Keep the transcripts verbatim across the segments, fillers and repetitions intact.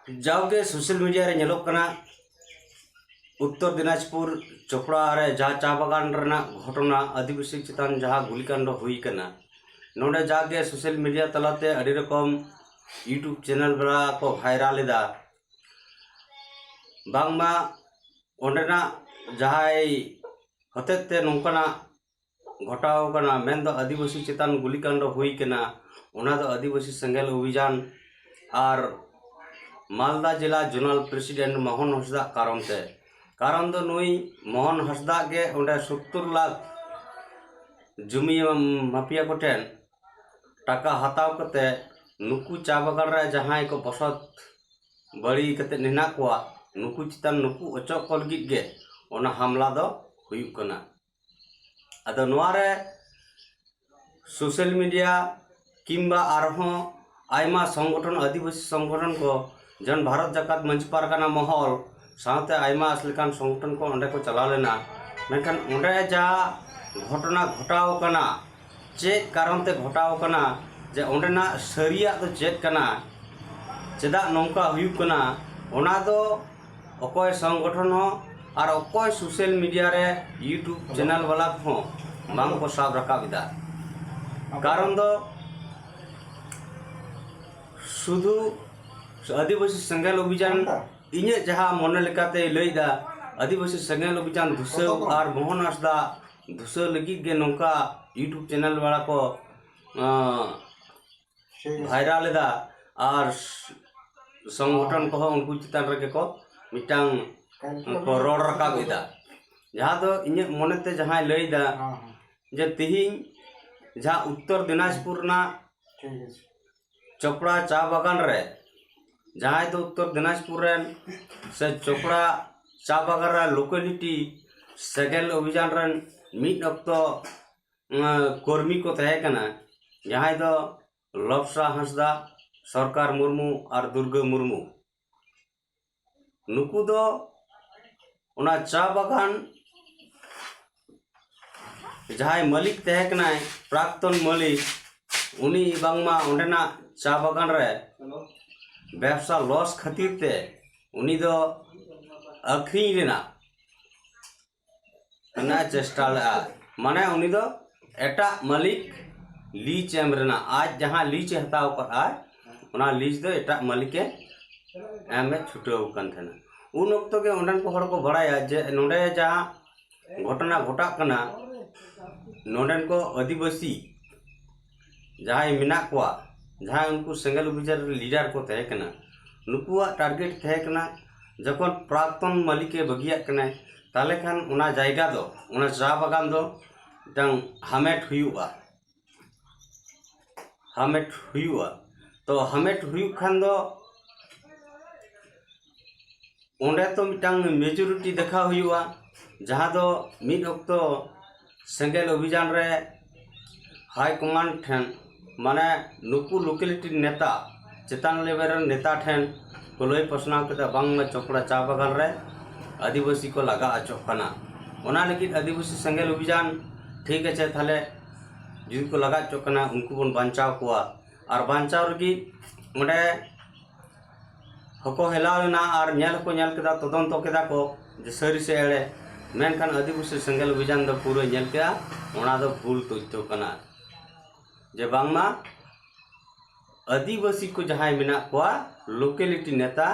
ᱡᱟᱣᱜᱮ social media ᱨᱮ ᱧᱮᱞᱚᱜ ᱠᱟᱱᱟ, ᱩᱛᱛᱚᱨ ᱫᱤᱱᱟᱡᱽᱯᱩᱨ ᱪᱚᱯᱲᱟ ᱨᱮ ᱡᱟᱦᱟᱸ ᱪᱟ ᱵᱟᱜᱟᱱ ᱨᱮᱱᱟᱜ ᱜᱷᱚᱴᱚᱱᱟ, ᱟᱹᱫᱤᱵᱟᱹᱥᱤ ᱪᱮᱛᱟᱱ ᱡᱟᱦᱟᱸ ᱜᱩᱞᱤᱠᱟᱱᱰ ᱦᱩᱭ ᱠᱟᱱᱟ, ᱱᱚᱰᱮ ᱡᱟᱜᱮ ᱥᱳᱥᱟᱞ ᱢᱤᱰᱤᱭᱟ ᱛᱟᱞᱟᱛᱮ ᱟᱹᱰᱤ ᱨᱚᱠᱚᱢ YouTube ᱪᱮᱱᱮᱞ ᱵᱟᱞᱟ ᱠᱚ ᱵᱷᱟᱭᱨᱟᱞ ᱮᱫᱟ, ᱵᱟᱝᱢᱟ ᱚᱸᱰᱮᱱᱟᱜ ᱡᱟᱦᱟᱸᱭ ᱦᱚᱛᱮᱡ ᱛᱮ ᱱᱚᱝᱠᱟᱱᱟᱜ ᱜᱷᱚᱴᱟᱣ ᱠᱟᱱᱟ, ᱢᱮᱱᱫᱚ ᱟᱹᱫᱤᱵᱟᱹᱥᱤ ᱪᱮᱛᱟᱱ ᱜᱩᱞᱤᱠᱟᱱᱰ ᱦᱩᱭ ᱠᱟᱱᱟ, ᱚᱱᱟ ᱫᱚ ᱟᱹᱫᱤᱵᱟᱹᱥᱤ ᱥᱮᱸᱜᱮᱞ ᱚᱵᱷᱤᱡᱟᱱ ᱟᱨ ᱢᱟᱞᱫᱟ ᱡᱮᱞᱟ ᱡᱳᱱᱟᱞ ᱯᱨᱮᱥᱤᱰᱮᱱᱴ ᱢᱳᱦᱚᱱ ᱦᱟᱸᱥᱫᱟᱜ ᱠᱟᱨᱚᱱ ᱛᱮ᱾ ᱠᱟᱨᱚᱱ ᱫᱚ ᱱᱩᱭ ᱢᱳᱦᱚᱱ ᱦᱟᱸᱥᱫᱟᱜ ᱜᱮ ᱚᱸᱰᱮ ᱥᱳᱛᱛᱳᱨ ᱞᱟᱠᱷ ᱡᱩᱢᱤ ᱢᱟᱯᱷᱤᱭᱟ ᱠᱚᱴᱷᱮᱱ ᱴᱟᱠᱟ ᱦᱟᱛᱟᱣ ᱠᱟᱛᱮ ᱱᱩᱠᱩ ᱪᱟ ᱵᱟᱜᱟᱱ ᱨᱮ ᱡᱟᱦᱟᱸᱭ ᱠᱚ ᱵᱚᱥᱚᱛ ᱵᱟᱹᱲᱤ ᱠᱟᱛᱮ ᱦᱮᱱᱟᱜ ᱠᱚᱣᱟ, ᱱᱩᱠᱩ ᱪᱮᱛᱟᱱ ᱱᱩᱠᱩ ᱚᱪᱚᱜ ᱠᱚ ᱞᱟᱹᱜᱤᱫ ᱜᱮ ᱚᱱᱟ ᱦᱟᱢᱞᱟ ᱫᱚ ᱦᱩᱭᱩᱜ ᱠᱟᱱᱟ᱾ ᱟᱫᱚ ᱱᱚᱣᱟ ᱨᱮ ᱥᱳᱥᱟᱞ ᱢᱤᱰᱤᱭᱟ ᱠᱤᱝᱵᱟ ᱟᱨᱦᱚᱸ ᱟᱭᱢᱟ ᱥᱚᱝᱜᱚᱴᱷᱚᱱ, ᱟᱹᱫᱤᱵᱟᱹᱥᱤ ᱥᱚᱝᱜᱚᱴᱷᱚᱱ ᱠᱚ, ᱡᱮᱢᱚᱱ ᱵᱷᱟᱨᱚᱛ ᱡᱟᱠᱟᱛ ᱢᱟᱹᱡᱷᱤ ᱯᱟᱨᱜᱟᱱᱟ ᱢᱚᱦᱚᱞ ᱥᱟᱶᱛᱮ ᱟᱭᱢᱟ ᱞᱮᱠᱟᱱ ᱥᱚᱝᱜᱚᱴᱷᱚᱱ ᱠᱚ ᱚᱸᱰᱮ ᱠᱚ ᱪᱟᱞᱟᱣ ᱞᱮᱱᱟ᱾ ᱢᱮᱱᱠᱷᱟᱱ ᱚᱸᱰᱮ ᱡᱟ ᱜᱷᱚᱴᱚᱱᱟ ᱜᱷᱚᱴᱟᱣ ᱠᱟᱱᱟ, ᱪᱮᱫ ᱠᱟᱨᱚᱱ ᱛᱮ ᱜᱷᱚᱴᱟᱣ ᱠᱟᱱᱟ, ᱡᱮ ᱚᱸᱰᱮᱱᱟᱜ ᱥᱟᱹᱨᱤᱭᱟᱜ ᱫᱚ ᱪᱮᱫ ᱠᱟᱱᱟ, ᱪᱮᱫᱟᱜ ᱱᱚᱝᱠᱟ ᱦᱩᱭᱩᱜ ᱠᱟᱱᱟ, ᱚᱱᱟ ᱫᱚ ᱚᱠᱚᱭ ᱥᱚᱝᱜᱚᱴᱷᱚᱱ ᱦᱚᱸ ᱟᱨ ᱚᱠᱚᱭ ᱥᱳᱥᱟᱞ ᱢᱤᱰᱤᱭᱟ ᱨᱮ YouTube ᱪᱮᱱᱮᱞ ᱵᱟᱞᱟ ᱠᱚᱦᱚᱸ ᱵᱟᱝ ᱠᱚ ᱥᱟᱵ ᱨᱟᱠᱟᱵ ᱮᱫᱟ᱾ ᱠᱟᱨᱚᱱ ᱫᱚ ᱥᱩᱫᱷᱩ ᱟᱹᱫᱤᱵᱟᱹᱥᱤ ᱥᱮᱸᱜᱮᱞ ᱚᱵᱷᱤᱡᱟᱱ, ᱤᱧᱟᱹᱜ ᱡᱟᱦᱟᱸ ᱢᱚᱱᱮ ᱞᱮᱠᱟᱛᱮᱭ ᱞᱟᱹᱭᱫᱟ, ᱟᱹᱫᱤᱵᱟᱹᱥᱤ ᱥᱮᱸᱜᱮᱞ ᱚᱵᱷᱤᱡᱟᱱ ᱫᱷᱩᱥᱟᱹᱣ ᱟᱨ ᱢᱳᱦᱚᱱ ᱦᱟᱸᱥᱫᱟ ᱫᱷᱩᱥᱟᱹᱣ ᱞᱟᱹᱜᱤᱫ ᱜᱮ ᱱᱚᱝᱠᱟ YouTube ᱪᱮᱱᱮᱞ ᱵᱟᱞᱟ ᱠᱚ, ᱟᱸ, ᱵᱷᱟᱭᱨᱟᱞ ᱮᱫᱟ ᱟᱨ ᱥᱚᱝᱜᱚᱴᱷᱚᱱ ᱠᱚᱦᱚᱸ ᱩᱱᱠᱩ ᱪᱮᱛᱟᱱ ᱨᱮᱜᱮ ᱠᱚ ᱢᱤᱫᱴᱟᱝ ᱠᱚ ᱨᱚᱲ ᱨᱟᱠᱟᱵ ᱮᱫᱟ, ᱡᱟᱦᱟᱸ ᱫᱚ ᱤᱧᱟᱹᱜ ᱢᱚᱱᱮᱛᱮ ᱡᱟᱦᱟᱸᱭ ᱞᱟᱹᱭᱫᱟ ᱦᱮᱸ, ᱦᱮᱸ᱾ ᱡᱮ ᱛᱤᱦᱤᱧ ᱡᱟᱦᱟᱸ ᱩᱛᱛᱚᱨ ᱫᱤᱱᱟᱡᱽᱯᱩᱨ ᱨᱮᱱᱟᱜ ᱴᱷᱤᱠ ᱟᱪᱷᱮ᱾ ᱪᱚᱯᱲᱟ ᱪᱟ ᱵᱟᱜᱟᱱ ᱨᱮ ᱡᱟᱦᱟᱸᱭ ᱫᱚ ᱩᱛᱛᱚᱨ ᱫᱤᱱᱟᱡᱽᱯᱩᱨ ᱨᱮᱱ ᱥᱮ ᱪᱚᱯᱲᱟ ᱪᱟ ᱵᱟᱜᱟᱱ ᱨᱮ ᱞᱳᱠᱮᱞᱤᱴᱤ ᱥᱮᱸᱜᱮᱞ ᱚᱵᱷᱤᱡᱟᱱ ᱨᱮᱱ ᱢᱤᱫ ᱚᱠᱛᱚ, ᱩᱸ, ᱠᱚᱨᱢᱤ ᱠᱚ ᱛᱟᱦᱮᱸ ᱠᱟᱱᱟ, ᱡᱟᱦᱟᱸᱭ ᱫᱚ ᱞᱚᱵᱥᱟ ᱦᱟᱸᱥᱫᱟ, ᱥᱚᱨᱠᱟᱨ ᱢᱩᱨᱢᱩ ᱟᱨ ᱫᱩᱨᱜᱟᱹ ᱢᱩᱨᱢᱩ᱾ ᱱᱩᱠᱩ ᱫᱚ ᱚᱱᱟ ᱪᱟ ᱵᱟᱜᱟᱱ ᱡᱟᱦᱟᱸᱭ ᱢᱟᱹᱞᱤᱠ ᱛᱟᱦᱮᱸ ᱠᱟᱱᱟᱭ, ᱯᱨᱟᱠᱛᱚᱱ ᱢᱟᱹᱞᱤᱠ, ᱩᱱᱤ ᱵᱟᱝᱢᱟ ᱚᱸᱰᱮᱱᱟᱜ ᱪᱟ ᱵᱟᱜᱟᱱ ᱨᱮ ᱵᱮᱵᱽᱥᱟ ᱞᱚᱥ ᱠᱷᱟᱹᱛᱤᱨ ᱛᱮ ᱩᱱᱤ ᱫᱚ ᱟᱹᱠᱷᱨᱤᱧ ᱨᱮᱱᱟᱜ ᱨᱮᱱᱟᱜ ᱪᱮᱥᱴᱟ ᱞᱮᱫᱼᱟ᱾ ᱢᱟᱱᱮ ᱩᱱᱤ ᱫᱚ ᱮᱴᱟᱜ ᱢᱟᱹᱞᱤᱠ ᱞᱤᱡᱽ ᱮᱢ ᱨᱮᱱᱟᱜ, ᱟᱡ ᱡᱟᱦᱟᱸ ᱞᱤᱡᱽ ᱮ ᱦᱟᱛᱟᱣ ᱟᱠᱟᱫᱼᱟ, ᱚᱱᱟ ᱞᱤᱡᱽ ᱫᱚ ᱮᱴᱟᱜ ᱢᱟᱹᱞᱤᱠ ᱮ ᱮᱢ ᱮ ᱪᱷᱩᱴᱟᱹᱣ ᱟᱠᱟᱱ ᱛᱟᱦᱮᱱᱟ᱾ ᱩᱱ ᱚᱠᱛᱚ ᱜᱮ ᱚᱸᱰᱮᱱ ᱠᱚ ᱦᱚᱲ ᱠᱚ ᱵᱟᱲᱟᱭᱟ ᱡᱮ ᱱᱚᱰᱮ ᱡᱟᱦᱟᱸ ᱜᱷᱚᱴᱚᱱᱟ ᱜᱷᱚᱴᱟᱜ ᱠᱟᱱᱟ, ᱱᱚᱰᱮᱱ ᱠᱚ ᱟᱹᱫᱤᱵᱟᱹᱥᱤ ᱡᱟᱦᱟᱸᱭ ᱢᱮᱱᱟᱜ ᱠᱚᱣᱟ, ᱡᱟᱦᱟᱸᱭ ᱩᱱᱠᱩ ᱥᱮᱸᱜᱮᱞ ᱚᱵᱷᱤᱡᱟᱱ ᱨᱮ ᱞᱤᱰᱟᱨ ᱠᱚ ᱛᱟᱦᱮᱸ ᱠᱟᱱᱟ, ᱱᱩᱠᱩᱣᱟᱜ ᱴᱟᱨᱜᱮᱴ ᱛᱟᱦᱮᱸ ᱠᱟᱱᱟ, ᱡᱚᱠᱷᱚᱱ ᱯᱨᱟᱠᱛᱚᱱ ᱢᱟᱹᱞᱤᱠᱮ ᱵᱟᱹᱜᱤᱭᱟᱜ ᱠᱟᱱᱟᱭ, ᱛᱟᱦᱚᱞᱮ ᱠᱷᱟᱱ ᱚᱱᱟ ᱡᱟᱭᱜᱟ ᱫᱚ, ᱚᱱᱟ ᱪᱟ ᱵᱟᱜᱟᱱ ᱫᱚ ᱢᱤᱫᱴᱟᱝ ᱦᱟᱢᱮᱴ ᱦᱩᱭᱩᱜᱼᱟ, ᱦᱟᱢᱮᱴ ᱦᱩᱭᱩᱜᱼᱟ᱾ ᱛᱚ ᱦᱟᱢᱮᱴ ᱦᱩᱭᱩᱜ ᱠᱷᱟᱱ ᱫᱚ ᱚᱸᱰᱮ ᱛᱚ ᱢᱤᱫᱴᱟᱝ ᱢᱮᱡᱚᱨᱤᱴᱤ ᱫᱮᱠᱷᱟᱣ ᱦᱩᱭᱩᱜᱼᱟ, ᱡᱟᱦᱟᱸ ᱫᱚ ᱢᱤᱫ ᱚᱠᱛᱚ ᱥᱮᱸᱜᱮᱞ ᱚᱵᱷᱤᱡᱟᱱ ᱨᱮ ᱦᱟᱭ ᱠᱚᱢᱟᱱᱰ ᱴᱷᱮᱱ, ᱢᱟᱱᱮ ᱱᱩᱠᱩ ᱞᱳᱠᱮᱞᱤᱴᱤ ᱱᱮᱛᱟ, ᱪᱮᱛᱟᱱ ᱞᱮᱵᱮᱞ ᱨᱮᱱ ᱱᱮᱛᱟ ᱴᱷᱮᱱ ᱠᱚ ᱞᱟᱹᱭ ᱯᱟᱥᱱᱟᱣ ᱠᱮᱫᱟ, ᱵᱟᱝᱢᱟ ᱪᱚᱠᱲᱟ ᱪᱟ ᱵᱟᱜᱟᱱ ᱨᱮ ᱟᱹᱫᱤᱵᱟᱹᱥᱤ ᱠᱚ ᱞᱟᱜᱟ ᱦᱚᱪᱚᱜ ᱠᱟᱱᱟ᱾ ᱚᱱᱟ ᱞᱟᱹᱜᱤᱫ ᱟᱹᱫᱤᱵᱟᱹᱥᱤ ᱥᱮᱸᱜᱮᱞ ᱚᱵᱷᱤᱡᱟᱱ, ᱴᱷᱤᱠ ᱟᱪᱷᱮ, ᱛᱟᱦᱞᱮ ᱡᱩᱫᱤ ᱠᱚ ᱞᱟᱜᱟ ᱦᱚᱪᱚᱜ ᱠᱟᱱᱟ, ᱩᱱᱠᱩ ᱵᱚᱱ ᱵᱟᱧᱪᱟᱣ ᱠᱚᱣᱟ᱾ ᱟᱨ ᱵᱟᱧᱪᱟᱣ ᱞᱟᱹᱜᱤᱫ ᱚᱸᱰᱮ ᱦᱚᱸᱠᱚ ᱦᱮᱞᱟᱣ ᱮᱱᱟ ᱟᱨ ᱧᱮᱞ ᱦᱚᱸᱠᱚ ᱧᱮᱞ ᱠᱮᱫᱟ, ᱛᱚᱫᱚᱱᱛᱚ ᱠᱮᱫᱟ ᱠᱚ ᱡᱮ ᱥᱟᱹᱨᱤ ᱥᱮ ᱮᱲᱮ᱾ ᱢᱮᱱᱠᱷᱟᱱ ᱟᱹᱫᱤᱵᱟᱹᱥᱤ ᱥᱮᱸᱜᱮᱞ ᱚᱵᱷᱤᱡᱟᱱ ᱫᱚ ᱯᱩᱨᱟᱹ ᱧᱮᱞ ᱠᱮᱫᱟ, ᱚᱱᱟ ᱫᱚ ᱵᱷᱩᱞ ᱛᱚᱛᱛᱷᱚ ᱠᱟᱱᱟ᱾ ᱡᱮ ᱵᱟᱝᱢᱟ ᱟᱹᱫᱤᱵᱟᱹᱥᱤ ᱠᱚ ᱡᱟᱦᱟᱸᱭ ᱢᱮᱱᱟᱜ ᱠᱚᱣᱟ, ᱞᱳᱠᱮᱞᱤᱴᱤ ᱱᱮᱛᱟ,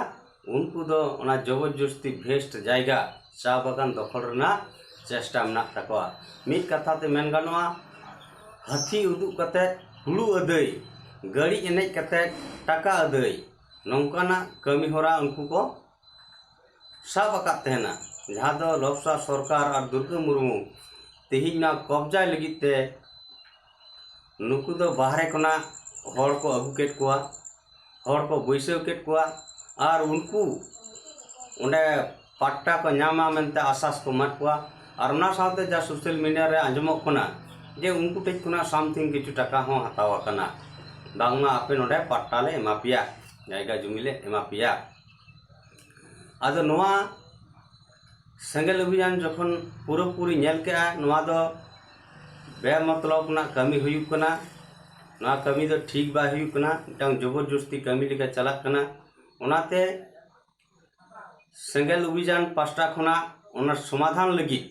ᱩᱱᱠᱩ ᱫᱚ ᱚᱱᱟ ᱡᱚᱵᱚᱨᱡᱚᱥᱛᱤ ᱵᱷᱮᱥᱴ ᱡᱟᱭᱜᱟ ᱪᱟ ᱵᱟᱜᱟᱱ ᱫᱚᱠᱷᱚᱞ ᱨᱮᱱᱟᱜ ᱪᱮᱥᱴᱟ ᱢᱮᱱᱟᱜ ᱛᱟᱠᱚᱣᱟ᱾ ᱢᱤᱫ ᱠᱟᱛᱷᱟ ᱛᱮ ᱢᱮᱱ ᱜᱟᱱᱚᱜᱼᱟ, ᱦᱟᱹᱛᱤ ᱩᱫᱩᱜ ᱠᱟᱛᱮ ᱦᱩᱲᱩ ᱟᱹᱫᱟᱹᱭ, ᱜᱟᱹᱲᱤ ᱮᱱᱮᱡ ᱠᱟᱛᱮ ᱴᱟᱠᱟ ᱟᱹᱫᱟᱹᱭ, ᱱᱚᱝᱠᱟᱱᱟᱜ ᱠᱟᱹᱢᱤ ᱦᱚᱨᱟ ᱩᱱᱠᱩ ᱠᱚ ᱥᱟᱵ ᱟᱠᱟᱫ ᱛᱟᱦᱮᱱᱟ, ᱡᱟᱦᱟᱸ ᱫᱚ ᱞᱚᱵᱽᱥᱟ ᱥᱚᱨᱠᱟᱨ ᱟᱨ ᱫᱩᱨᱜᱟᱹ ᱢᱩᱨᱢᱩ ᱛᱮᱦᱮᱧ ᱱᱚᱣᱟ ᱠᱚᱵᱽᱡᱟᱭ ᱞᱟᱹᱜᱤᱫ ᱛᱮ ᱱᱩᱠᱩ ᱫᱚ ᱵᱟᱦᱨᱮ ᱠᱷᱚᱱᱟᱜ ᱦᱚᱲ ᱠᱚ ᱟᱹᱜᱩ ᱠᱮᱫ ᱠᱚᱣᱟ, ᱦᱚᱲ ᱠᱚ ᱵᱟᱹᱭᱥᱟᱹᱣ ᱠᱮᱫ ᱠᱚᱣᱟ᱾ ᱟᱨ ᱩᱱᱠᱩ ᱚᱸᱰᱮ ᱯᱟᱴᱴᱟ ᱠᱚ ᱧᱟᱢᱟ ᱢᱮᱱᱛᱮ ᱟᱥᱟᱥ ᱠᱚ ᱮᱢᱟᱫ ᱠᱚᱣᱟ᱾ ᱟᱨ ᱚᱱᱟ ᱥᱟᱶᱛᱮ ᱡᱟ ᱥᱳᱥᱟᱞ ᱢᱤᱰᱤᱭᱟ ᱨᱮ ᱟᱸᱡᱚᱢᱚᱜ ᱠᱟᱱᱟ ᱡᱮ ᱩᱱᱠᱩ ᱴᱷᱮᱡ ᱠᱷᱚᱱᱟᱜ ᱥᱟᱢᱛᱷᱤᱝ ᱠᱤᱪᱷᱩ ᱴᱟᱠᱟ ᱦᱚᱸ ᱦᱟᱛᱟᱣ ᱟᱠᱟᱱᱟ, ᱵᱟᱝᱢᱟ ᱟᱯᱮ ᱱᱚᱰᱮ ᱯᱟᱴᱴᱟ ᱞᱮ ᱮᱢᱟ ᱯᱮᱭᱟ, ᱡᱟᱭᱜᱟ ᱡᱩᱢᱤ ᱞᱮ ᱮᱢᱟ ᱯᱮᱭᱟ᱾ ᱟᱫᱚ ᱱᱚᱣᱟ ᱥᱮᱸᱜᱮᱞ ᱚᱵᱷᱤᱡᱟᱱ ᱡᱚᱠᱷᱚᱱ ᱯᱩᱨᱟᱹᱯᱩᱨᱤ ᱧᱮᱞ ᱠᱮᱜᱼᱟ, ᱱᱚᱣᱟ ᱫᱚ ᱵᱮᱢᱚᱛᱞᱚᱵ ᱨᱮᱱᱟᱜ ᱠᱟᱹᱢᱤ ᱦᱩᱭᱩᱜ ᱠᱟᱱᱟ᱾ ᱱᱚᱣᱟ ᱠᱟᱹᱢᱤ ᱫᱚ ᱴᱷᱤᱠ ᱵᱟᱭ ᱦᱩᱭᱩᱜ ᱠᱟᱱᱟ, ᱢᱤᱫᱴᱟᱝ ᱡᱚᱵᱚᱨ ᱡᱚᱥᱛᱤ ᱠᱟᱹᱢᱤ ᱞᱮᱠᱟ ᱪᱟᱞᱟᱜ ᱠᱟᱱᱟ᱾ ᱚᱱᱟᱛᱮ ᱥᱮᱸᱜᱮᱞ ᱚᱵᱷᱤᱡᱟᱱ ᱯᱟᱥᱴᱟ ᱠᱷᱚᱱᱟᱜ ᱚᱱᱟ ᱥᱚᱢᱟᱫᱷᱟᱱ ᱞᱟᱹᱜᱤᱫ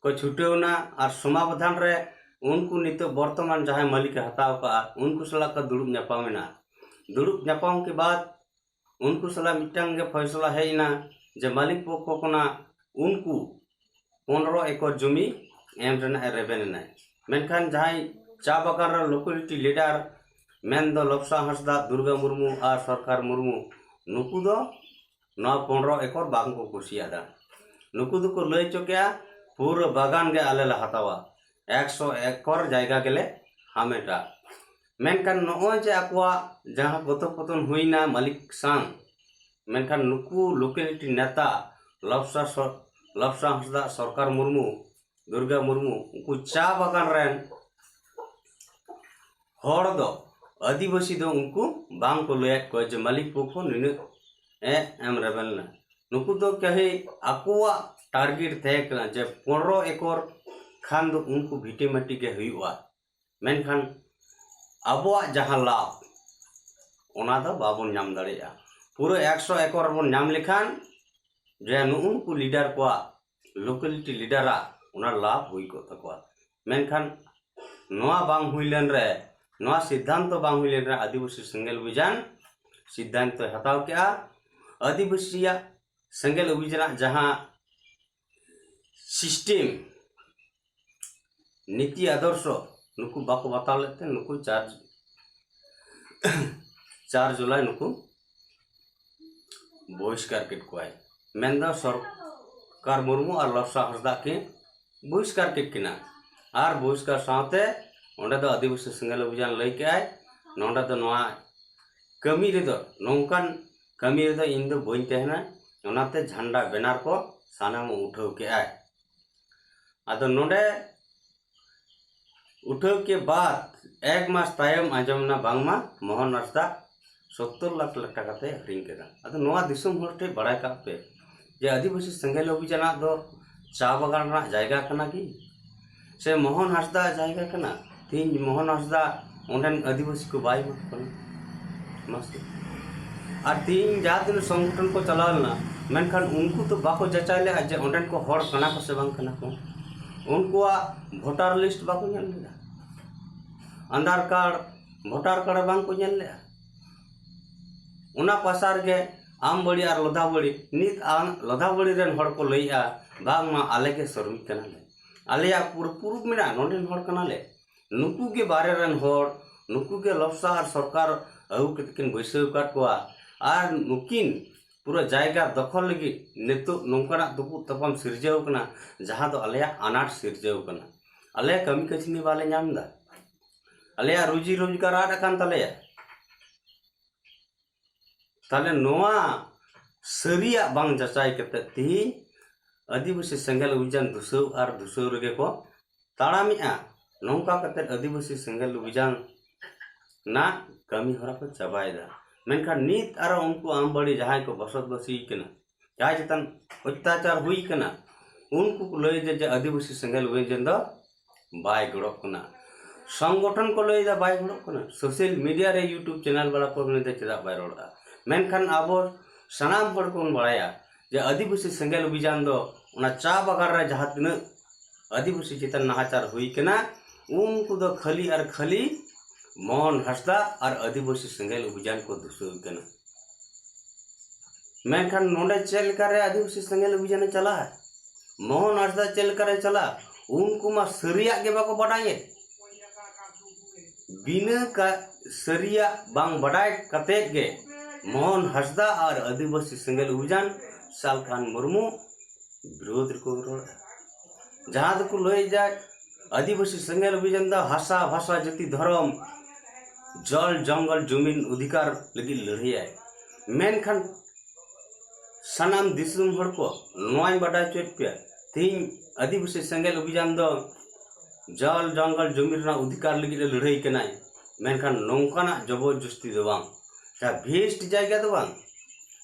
ᱠᱚ ᱪᱷᱩᱴᱟᱹᱣ ᱮᱱᱟ᱾ ᱟᱨ ᱥᱚᱢᱟᱫᱷᱟᱱ ᱨᱮ ᱩᱱᱠᱩ ᱱᱤᱛᱚᱜ ᱵᱚᱨᱛᱚᱢᱟᱱ ᱡᱟᱦᱟᱸᱭ ᱢᱟᱹᱞᱤᱠ ᱮ ᱦᱟᱛᱟᱣ ᱠᱟᱜᱼᱟ, ᱩᱱᱠᱩ ᱥᱟᱞᱟᱜ ᱠᱚ ᱫᱩᱲᱩᱵ ᱧᱟᱯᱟᱢ ᱮᱱᱟ᱾ ᱫᱩᱲᱩᱵ ᱧᱟᱯᱟᱢ ᱠᱮ ᱵᱟᱫ ᱩᱱᱠᱩ ᱥᱟᱞᱟᱜ ᱢᱤᱫᱴᱟᱝ ᱜᱮ ᱯᱷᱚᱭᱥᱚᱞᱟ ᱦᱮᱡ ᱮᱱᱟ ᱡᱮ ᱢᱟᱹᱞᱤᱠ ᱯᱚᱠᱠᱷᱚ ᱠᱷᱚᱱᱟᱜ ᱩᱱᱠᱩ ᱯᱚᱱᱨᱚ ᱮᱠᱚᱨ ᱡᱚᱢᱤ ᱮᱢ ᱨᱮᱱᱟᱜ ᱮ ᱨᱮᱵᱮᱱ ᱮᱱᱟᱭ᱾ ᱢᱮᱱᱠᱷᱟᱱ ᱡᱟᱦᱟᱸᱭ ᱪᱟ ᱵᱟᱜᱟᱱ ᱨᱮ ᱞᱳᱠᱮᱞᱤᱴᱤ ᱞᱤᱰᱟᱨ ᱢᱮᱱᱫᱚ ᱞᱚᱵᱥᱟ ᱦᱟᱸᱥᱫᱟ, ᱫᱩᱨᱜᱟ ᱢᱩᱨᱢᱩ ᱟᱨ ᱥᱚᱨᱠᱟᱨ ᱢᱩᱨᱢᱩ, ᱱᱩᱠᱩ ᱫᱚ ᱱᱚᱣᱟ ᱯᱚᱱᱨᱚ ᱮᱠᱚᱨ ᱵᱟᱝ ᱠᱚ ᱠᱩᱥᱤᱭᱟᱫᱟ᱾ ᱱᱩᱠᱩ ᱫᱚᱠᱚ ᱞᱟᱹᱭ ᱦᱚᱪᱚ ᱠᱮᱜᱼᱟ, ᱯᱩᱨᱟᱹ ᱵᱟᱜᱟᱱ ᱜᱮ ᱟᱞᱮ ᱞᱮ ᱦᱟᱛᱟᱣᱟ, ᱮᱠᱥᱚ ᱮᱠᱚᱨ ᱡᱟᱭᱜᱟ ᱜᱮᱞᱮ ᱦᱟᱢᱮᱴᱟ᱾ ᱢᱮᱱᱠᱷᱟᱱ ᱱᱚᱜᱼᱚᱭ ᱡᱮ ᱟᱠᱚᱣᱟᱜ ᱡᱟᱦᱟᱸ ᱠᱚᱛᱷᱚᱯᱚᱛᱷᱚᱱ ᱦᱩᱭᱱᱟ ᱢᱟᱹᱞᱤᱠ ᱥᱟᱶ, ᱢᱮᱱᱠᱷᱟᱱ ᱱᱩᱠᱩ ᱞᱳᱠᱮᱞᱤᱴᱤ ᱱᱮᱛᱟ ᱞᱚᱵᱥᱟ ᱥᱚ-, ᱞᱚᱵᱥᱟ ᱦᱟᱸᱥᱫᱟ, ᱥᱚᱨᱠᱟᱨ ᱢᱩᱨᱢᱩ, ᱫᱩᱨᱜᱟ ᱢᱩᱨᱢᱩ, ᱩᱱᱠᱩ ᱪᱟ ᱵᱟᱜᱟᱱ ᱨᱮᱱ ᱦᱚᱲ ᱫᱚ, ᱟᱹᱫᱤᱵᱟᱹᱥᱤ ᱫᱚ ᱩᱱᱠᱩ ᱵᱟᱝ ᱠᱚ ᱞᱟᱹᱭᱟᱫ ᱠᱚᱣᱟ ᱡᱮ ᱢᱟᱹᱞᱤᱠ ᱯᱚᱠᱠᱷᱚ ᱱᱤᱱᱟᱹᱜ ᱮ ᱮᱢ ᱨᱮᱵᱮᱱ ᱞᱮᱱᱟ᱾ ᱱᱩᱠᱩ ᱫᱚ ᱠᱟᱹᱦᱤ ᱟᱠᱚᱣᱟᱜ ᱴᱟᱨᱜᱮᱴ ᱛᱟᱦᱮᱸ ᱠᱟᱱᱟ ᱡᱮ ᱯᱚᱱᱨᱚ ᱮᱠᱚᱨ ᱠᱷᱟᱱ ᱫᱚ ᱩᱱᱠᱩ ᱵᱷᱤᱴᱤᱢᱟᱴᱤ ᱜᱮ ᱦᱩᱭᱩᱜᱼᱟ, ᱢᱮᱱᱠᱷᱟᱱ ᱟᱵᱚᱣᱟᱜ ᱡᱟᱦᱟᱸ ᱞᱟᱵᱷ, ᱚᱱᱟ ᱫᱚ ᱵᱟᱵᱚᱱ ᱧᱟᱢ ᱫᱟᱲᱮᱭᱟᱜᱼᱟ᱾ ᱯᱩᱨᱟᱹ ᱮᱠᱥᱚ ᱮᱠᱚᱨ ᱵᱚᱱ ᱧᱟᱢ ᱞᱮᱠᱷᱟᱱ ᱡᱮ ᱱᱩᱜᱼᱩ ᱱᱩᱠᱩ ᱞᱤᱰᱟᱨ ᱠᱚᱣᱟᱜ, ᱞᱳᱠᱮᱞᱤᱴᱤ ᱞᱤᱰᱟᱨᱟᱜ ᱚᱱᱟ ᱞᱟᱵᱷ ᱦᱩᱭ ᱠᱚᱜ ᱛᱟᱠᱚᱣᱟ᱾ ᱢᱮᱱᱠᱷᱟᱱ ᱱᱚᱣᱟ ᱵᱟᱝ ᱦᱩᱭ ᱞᱮᱱ ᱨᱮ, ᱱᱚᱣᱟ ᱥᱤᱫᱽᱫᱷᱟᱱᱛᱚ ᱵᱟᱝ ᱦᱩᱭ ᱞᱮᱱ ᱨᱮ ᱟᱹᱫᱤᱵᱟᱹᱥᱤ ᱥᱮᱸᱜᱮᱞ ᱚᱵᱷᱤᱡᱟᱱ ᱥᱤᱫᱽᱫᱷᱟᱱᱛᱚᱭ ᱦᱟᱛᱟᱣ ᱠᱮᱜᱼᱟ᱾ ᱟᱹᱫᱤᱵᱟᱹᱥᱤᱭᱟᱜ ᱥᱮᱸᱜᱮᱞ ᱚᱵᱷᱤᱡᱟᱱᱟᱜ ᱡᱟᱦᱟᱸ ᱥᱤᱥᱴᱮᱢ, ᱱᱤᱛᱤ ᱟᱫᱚᱨᱥᱚ ᱱᱩᱠᱩ ᱵᱟᱠᱚ ᱵᱟᱛᱟᱣ ᱞᱮᱫ ᱛᱮ ᱱᱩᱠᱩ ᱪᱟᱨ, ᱪᱟᱨ ᱡᱩᱞᱟᱭ ᱱᱩᱠᱩ ᱵᱚᱦᱤᱥᱠᱟᱨ ᱠᱮᱫ ᱠᱚᱣᱟᱭ᱾ ᱢᱮᱱᱫᱚ ᱥᱚᱨᱠᱟᱨ ᱢᱩᱨᱢᱩ ᱟᱨ ᱞᱚᱵᱥᱟ ᱦᱟᱸᱥᱫᱟ ᱠᱤᱱ ᱵᱚᱦᱤᱥᱠᱟᱨ ᱠᱮᱫ ᱠᱤᱱᱟ᱾ ᱟᱨ ᱵᱚᱦᱤᱥᱠᱟᱨ ᱥᱟᱶᱛᱮ ᱚᱸᱰᱮ ᱫᱚ ᱟᱹᱫᱤᱵᱟᱹᱥᱤ ᱥᱮᱸᱜᱮᱞ ᱚᱵᱷᱤᱡᱟᱱ ᱞᱟᱹᱭ ᱠᱮᱜᱼᱟᱭ, ᱱᱚᱸᱰᱮ ᱫᱚ ᱱᱚᱣᱟ ᱠᱟᱹᱢᱤ ᱨᱮᱫᱚ, ᱱᱚᱝᱠᱟᱱ ᱠᱟᱹᱢᱤ ᱨᱮᱫᱚ ᱤᱧ ᱫᱚ ᱵᱟᱹᱧ ᱛᱟᱦᱮᱱᱟ᱾ ᱚᱱᱟᱛᱮ ᱡᱷᱟᱱᱰᱟ ᱵᱮᱱᱟᱨ ᱠᱚ ᱥᱟᱱᱟᱢ ᱩᱴᱷᱟᱹᱣ ᱠᱮᱜᱼᱟᱭ᱾ ᱟᱫᱚ ᱱᱚᱰᱮ ᱩᱴᱷᱟᱹᱣ ᱠᱮ ᱵᱟᱫ ᱮᱠ ᱢᱟᱥ ᱛᱟᱭᱚᱢ ᱟᱸᱡᱚᱢ ᱮᱱᱟ ᱵᱟᱝᱢᱟ ᱢᱳᱦᱚᱱ ᱦᱟᱸᱥᱫᱟ ᱥᱚᱛᱛᱚᱨ ᱞᱟᱠᱷ ᱴᱟᱠᱟ ᱛᱮ ᱟᱹᱠᱷᱨᱤᱧ ᱠᱮᱫᱟ᱾ ᱟᱫᱚ ᱱᱚᱣᱟ ᱫᱤᱥᱚᱢ ᱦᱚᱲ ᱴᱷᱮᱱ ᱵᱟᱲᱟᱭ ᱠᱟᱜ ᱯᱮ ᱡᱮ ᱟᱹᱫᱤᱵᱟᱹᱥᱤ ᱥᱮᱸᱜᱮᱞ ᱚᱵᱷᱤᱡᱟᱱᱟᱜ ᱫᱚ ᱪᱟ ᱵᱟᱜᱟᱱ ᱨᱮᱱᱟᱜ ᱡᱟᱭᱜᱟ ᱠᱟᱱᱟ ᱠᱤ, ᱥᱮ ᱢᱳᱦᱚᱱ ᱦᱟᱸᱥᱫᱟ ᱡᱟᱭᱜᱟ ᱠᱟᱱᱟ? ᱛᱮᱦᱮᱧ ᱢᱳᱦᱚᱱ ᱦᱟᱸᱥᱫᱟ ᱚᱸᱰᱮᱱ ᱟᱹᱫᱤᱵᱟᱹᱥᱤ ᱠᱚ ᱵᱟᱭ ᱮᱢᱟ ᱠᱚ ᱠᱟᱱᱟ᱾ ᱢᱟᱥᱮ᱾ ᱟᱨ ᱛᱮᱦᱮᱧ ᱡᱟᱦᱟᱸ ᱛᱤᱱᱟᱹᱜ ᱥᱚᱝᱜᱚᱴᱷᱚᱱ ᱠᱚ ᱪᱟᱞᱟᱣ ᱞᱮᱱᱟ, ᱢᱮᱱᱠᱷᱟᱱ ᱩᱱᱠᱩ ᱫᱚ ᱵᱟᱠᱚ ᱡᱟᱪᱟᱭ ᱞᱮᱫᱼᱟ ᱡᱮ ᱚᱸᱰᱮᱱ ᱠᱚ ᱦᱚᱲ ᱠᱟᱱᱟ ᱠᱚ ᱥᱮ ᱵᱟᱝ ᱠᱟᱱᱟ ᱠᱚ᱾ ᱩᱱᱠᱩᱣᱟᱜ ᱵᱷᱳᱴᱟᱨ ᱞᱤᱥᱴ ᱵᱟᱠᱚ ᱧᱮᱞ ᱞᱮᱫᱟ, ᱟᱫᱷᱟᱨ ᱠᱟᱨᱰ, ᱵᱷᱳᱴᱟᱨ ᱠᱟᱨᱰ ᱵᱟᱝ ᱠᱚ ᱧᱮᱞ ᱞᱮᱫᱼᱟ᱾ ᱚᱱᱟ ᱯᱟᱥᱟ ᱨᱮᱜᱮ ᱟᱢᱵᱟᱲᱤ ᱟᱨ ᱞᱚᱫᱷᱟᱵᱟᱲᱤ, ᱱᱤᱛ ᱟᱢ ᱞᱚᱫᱷᱟᱵᱟᱲᱤ ᱨᱮᱱ ᱦᱚᱲ ᱠᱚ ᱞᱟᱹᱭᱮᱜᱼᱟ, ᱵᱟᱝᱢᱟ ᱟᱞᱮ ᱜᱮ ᱥᱨᱚᱢᱤᱠ ᱠᱟᱱᱟᱞᱮ, ᱟᱞᱮᱭᱟᱜ ᱯᱩᱨᱟᱹ ᱯᱩᱨᱩᱵ ᱢᱮᱱᱟᱜᱼᱟ, ᱱᱚᱰᱮᱱ ᱦᱚᱲ ᱠᱟᱱᱟᱞᱮ, ᱱᱩᱠᱩ ᱜᱮ ᱵᱟᱦᱨᱮ ᱨᱮᱱ ᱦᱚᱲ, ᱱᱩᱠᱩ ᱜᱮ ᱞᱚᱵᱥᱟ ᱟᱨ ᱥᱚᱨᱠᱟᱨ ᱟᱹᱜᱩ ᱠᱟᱛᱮ ᱠᱤᱱ ᱵᱟᱹᱭᱥᱟᱹᱣ ᱟᱠᱟᱫ ᱠᱚᱣᱟ, ᱟᱨ ᱱᱩᱠᱤᱱ ᱯᱩᱨᱟᱹ ᱡᱟᱭᱜᱟ ᱫᱚᱠᱷᱚᱞ ᱞᱟᱹᱜᱤᱫ ᱱᱤᱛᱚᱜ ᱱᱚᱝᱠᱟᱱᱟᱜ ᱛᱩᱯᱩᱜ ᱛᱟᱯᱟᱢ ᱥᱤᱨᱡᱟᱹᱣ ᱠᱟᱱᱟ, ᱡᱟᱦᱟᱸ ᱫᱚ ᱟᱞᱮᱭᱟᱜ ᱟᱱᱟᱴ ᱥᱤᱨᱡᱟᱹᱣ ᱠᱟᱱᱟ᱾ ᱟᱞᱮ ᱠᱟᱹᱢᱤ ᱠᱟᱹᱥᱱᱤ ᱵᱟᱞᱮ ᱧᱟᱢ ᱮᱫᱟ, ᱟᱞᱮᱭᱟᱜ ᱨᱩᱡᱤ ᱨᱳᱡᱽᱜᱟᱨ ᱟᱫ ᱟᱠᱟᱱ ᱛᱟᱞᱮᱭᱟ᱾ ᱛᱟᱦᱞᱮ ᱱᱚᱣᱟ ᱥᱟᱹᱨᱤᱭᱟᱜ ᱵᱟᱝ ᱡᱟᱪᱟᱭ ᱠᱟᱛᱮ ᱛᱮᱦᱤᱧ ᱟᱹᱫᱤᱵᱟᱹᱥᱤ ᱥᱮᱸᱜᱮᱞ ᱚᱵᱷᱤᱡᱟᱱ ᱫᱩᱥᱟᱹᱣ ᱟᱨ ᱫᱩᱥᱟᱹᱣ ᱨᱮᱜᱮ ᱠᱚ ᱛᱟᱲᱟᱢᱮᱜᱼᱟ᱾ ᱱᱚᱝᱠᱟ ᱠᱟᱛᱮ ᱟᱹᱫᱤᱵᱟᱹᱥᱤ ᱥᱮᱸᱜᱮᱞ ᱚᱵᱷᱤᱡᱟᱱ ᱨᱮᱱᱟᱜ ᱠᱟᱹᱢᱤ ᱦᱚᱨᱟ ᱠᱚ ᱪᱟᱵᱟᱭᱮᱫᱟ᱾ ᱢᱮᱱᱠᱷᱟᱱ ᱱᱤᱛ ᱟᱨᱚ ᱩᱱᱠᱩ ᱟᱢᱵᱟᱲᱤ ᱡᱟᱦᱟᱸᱭ ᱠᱚ ᱵᱚᱥᱚᱛᱵᱟᱹᱥᱤ ᱠᱟᱱᱟ, ᱡᱟᱦᱟᱸᱭ ᱪᱮᱛᱟᱱ ᱚᱛᱛᱟᱪᱟᱨ ᱦᱩᱭ ᱠᱟᱱᱟ, ᱩᱱᱠᱩ ᱠᱚ ᱞᱟᱹᱭᱫᱟ ᱡᱮ ᱟᱹᱫᱤᱵᱟᱹᱥᱤ ᱥᱮᱸᱜᱮᱞ ᱚᱵᱷᱤᱡᱟᱱ ᱫᱚ ᱵᱟᱭ ᱜᱚᱲᱚᱜ ᱠᱟᱱᱟ᱾ ᱥᱚᱝᱜᱚᱴᱷᱚᱱ ᱠᱚ ᱞᱟᱹᱭᱫᱟ ᱵᱟᱭ ᱜᱚᱲᱚᱜ ᱠᱟᱱᱟ, ᱥᱳᱥᱟᱞ ᱢᱤᱰᱤᱭᱟ ᱨᱮ, YouTube ᱪᱮᱱᱮᱞ ᱵᱟᱞᱟ ᱠᱚ ᱢᱮᱱᱫᱟ ᱪᱮᱫᱟᱜ ᱵᱟᱭ ᱨᱚᱲ ᱮᱫᱟ? ᱢᱮᱱᱠᱷᱟᱱ ᱟᱵᱚ ᱥᱟᱱᱟᱢ ᱦᱚᱲ ᱠᱚᱵᱚᱱ ᱵᱟᱲᱟᱭᱟ ᱡᱮ ᱟᱹᱫᱤᱵᱟᱹᱥᱤ ᱥᱮᱸᱜᱮᱞ ᱚᱵᱷᱤᱡᱟᱱ ᱫᱚ ᱚᱱᱟ ᱪᱟ ᱵᱟᱜᱟᱱ ᱨᱮ ᱡᱟᱦᱟᱸ ᱛᱤᱱᱟᱹᱜ ᱟᱹᱫᱤᱵᱟᱹᱥᱤ ᱪᱮᱛᱟᱱ ᱱᱟᱦᱟᱪᱟᱨ ᱦᱩᱭ ᱠᱟᱱᱟ, ᱩᱱᱠᱩ ᱫᱚ ᱠᱷᱟᱹᱞᱤ ᱟᱨ ᱠᱷᱟᱹᱞᱤ ᱢᱳᱦᱚᱱ ᱦᱟᱸᱥᱫᱟ ᱟᱨ ᱟᱹᱫᱤᱵᱟᱹᱥᱤ ᱥᱮᱸᱜᱮᱞ ᱚᱵᱷᱤᱡᱟᱱ ᱠᱚ ᱫᱩᱥᱟᱹᱣ ᱠᱟᱱᱟ᱾ ᱢᱮᱱᱠᱷᱟᱱ ᱱᱚᱰᱮ ᱪᱮᱫ ᱞᱮᱠᱟᱨᱮ ᱟᱹᱫᱤᱵᱟᱹᱥᱤ ᱥᱮᱸᱜᱮᱞ ᱚᱵᱷᱤᱡᱟᱱᱮ ᱪᱟᱞᱟᱜᱼᱟ? ᱢᱳᱦᱚᱱ ᱦᱟᱸᱥᱫᱟ ᱪᱮᱫ ᱞᱮᱠᱟᱨᱮ ᱪᱟᱞᱟᱜᱼᱟ? ᱩᱱᱠᱩ ᱢᱟ ᱥᱟᱹᱨᱤᱭᱟᱜ ᱜᱮ ᱵᱟᱠᱚ ᱵᱟᱰᱟᱭᱮᱫ᱾ ᱵᱤᱱᱟᱹ ᱠᱟ-, ᱥᱟᱹᱨᱤᱭᱟᱜ ᱵᱟᱝ ᱵᱟᱰᱟᱭ ᱠᱟᱛᱮᱫ ᱜᱮ ᱢᱳᱦᱚᱱ ᱦᱟᱸᱥᱫᱟ ᱟᱨ ᱟᱹᱫᱤᱵᱟᱹᱥᱤ ᱥᱮᱸᱜᱮᱞ ᱚᱵᱷᱤᱡᱟᱱ ᱥᱟᱞᱠᱷᱟᱱ ᱢᱩᱨᱢᱩ ᱵᱤᱨᱳᱫᱷ ᱨᱮᱠᱚ ᱨᱚᱲᱟ᱾ ᱡᱟᱦᱟᱸ ᱫᱚᱠᱚ ᱞᱟᱹᱭ ᱡᱟ ᱟᱹᱫᱤᱵᱟᱹᱥᱤ ᱥᱮᱸᱜᱮᱞ ᱚᱵᱷᱤᱡᱟᱱ ᱫᱚ ᱦᱟᱥᱟ, ᱵᱷᱟᱥᱟ, ᱡᱟᱹᱛᱤ, ᱫᱷᱚᱨᱚᱢ, ᱡᱚᱞ, ᱡᱚᱝᱜᱚᱞ, ᱡᱩᱢᱤᱱ ᱚᱫᱷᱤᱠᱟᱨ ᱞᱟᱹᱜᱤᱫ ᱞᱟᱹᱲᱦᱟᱹᱭᱟᱭ᱾ ᱢᱮᱱᱠᱷᱟᱱ ᱥᱟᱱᱟᱢ ᱫᱤᱥᱚᱢ ᱦᱚᱲ ᱠᱚ, ᱱᱚᱣᱟᱧ ᱵᱟᱰᱟᱭ ᱦᱚᱪᱚᱭᱮᱫ ᱯᱮᱭᱟ, ᱛᱮᱦᱮᱧ ᱟᱹᱫᱤᱵᱟᱹᱥᱤ ᱥᱮᱸᱜᱮᱞ ᱚᱵᱷᱤᱡᱟᱱ ᱫᱚ ᱡᱚᱞ, ᱡᱚᱝᱜᱚᱞ, ᱡᱩᱢᱤ ᱨᱮᱱᱟᱜ ᱚᱫᱷᱤᱠᱟᱨ ᱞᱟᱹᱜᱤᱫ ᱮ ᱞᱟᱹᱲᱦᱟᱹᱭ ᱠᱟᱱᱟᱭ, ᱢᱮᱱᱠᱷᱟᱱ ᱱᱚᱝᱠᱟᱱᱟᱜ ᱡᱚᱵᱚᱨᱡᱚᱥᱛᱤ ᱫᱚ ᱵᱟᱝ᱾ ᱡᱟᱦᱟᱸ ᱵᱷᱮᱥᱴ ᱡᱟᱭᱜᱟ ᱫᱚ ᱵᱟᱝ,